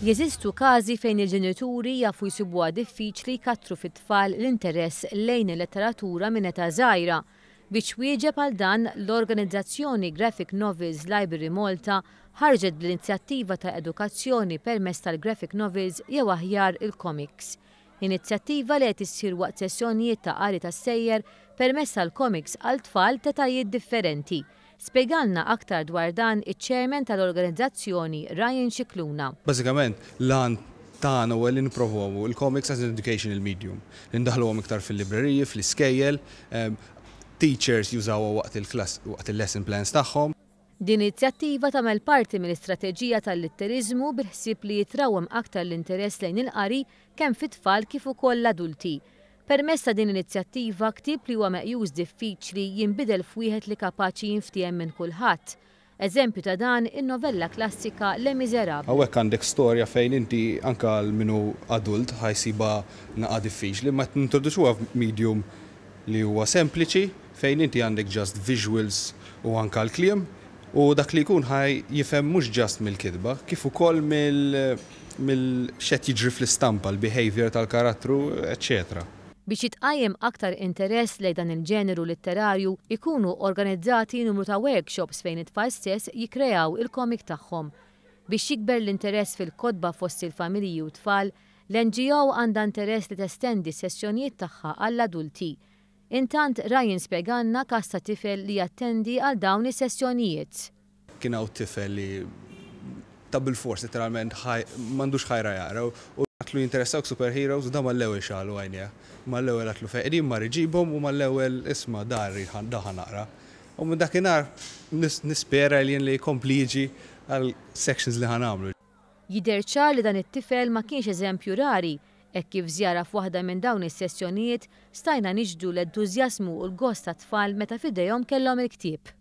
Jeżistu każi fejn il-ġenituri jafu jsibuha diffiċli jkattru fit-tfal l-interess lejn il-letteratura minn età żgħira. Biex twieġeb għal dan, l-organizzazzjoni Graphic Novels Library Malta ħarġet bl-inizjattiva ta' edukazzjoni permezz tal-graphic novels jew aħjar il-comics. Inizjattiva li qed issir waqt sessjonijiet ta' qari ta' stejjer permezz tal-comics għal tfal t'etajiet differenti. Spjegalna aktar dwar dan iċ-Chairman tal-organizzazzjoni Ryan Scicluna. Bażikament, l-għan tagħna huwa li nippromovu l-comics as an educational medium. Li ndaħħluhom iktar fil-libreriji, fl-iskejjel, teachers jużawha waqt il-class, waqt il-lesson plans tagħhom. Din l-inizjattiva tagħmel parti mill-istrateġija tal-litteriżmu bil-ħsieb li jitrawwem aktar l-interess lejn il-qari kemm fit-tfal kif ukoll l-adulti. Permezz ta' din l-inizjattiva, ktieb li huwa meqjus diffiċli jinbidel f'wieħed li kapaċi jinftiehem minn kulħadd. Eżempju ta' dan, in-novella klassika Les Misérables. Hawnhekk għandek storja fejn inti anke għal min hu adult ħa jsibha naqa' diffiċli, imma qed nintroduċuha f'medium li huwa sempliċi fejn inti għandek just visuals u anke l-kliem u dak li jkun ħa jifhem mhux just mill-kitba kif ukoll mill mill x'qed jiġri fl-istampa, l-behaviour tal-karattru, eċċetera. Biex jitqajjem aktar interess lejn dan il-ġeneru litterarju, ikunu organizzati numru ta' workshops fejn it-tfal stess jikkreaw il-comic tagħhom. Biex jikber l-interess fil-kotba fost il-familji u t-tfal, l-NGO għandha interess li testendi s-sessjonijiet tagħha għall-adulti. Intant, Ryan spjegalna każ ta' tifel li jattendi għal dawn is-sessjonijiet. Kien hawn tifel li ta' bilfors letteralment m'għandux ħajra jaqra u għedtlu jinteressawk superheroes u da mal-ewwel xagħlu għajnejh. Mal-ewwel għedtlu fejn qegħdin mar iġibhom u mal-ewwel isma' da da ħa naqra. U minn dakinhar nispera li jien li jkompli jiġi għal sections li ħa nagħmlu. Jidher ċar li dan it-tifel ma kienx eżempju rari, hekk kif żjara f'waħda minn dawn is-sessjonijiet stajna nixhdu l-entużjażmu u l-gost tat-tfal meta f'idejhom kellhom il-ktieb.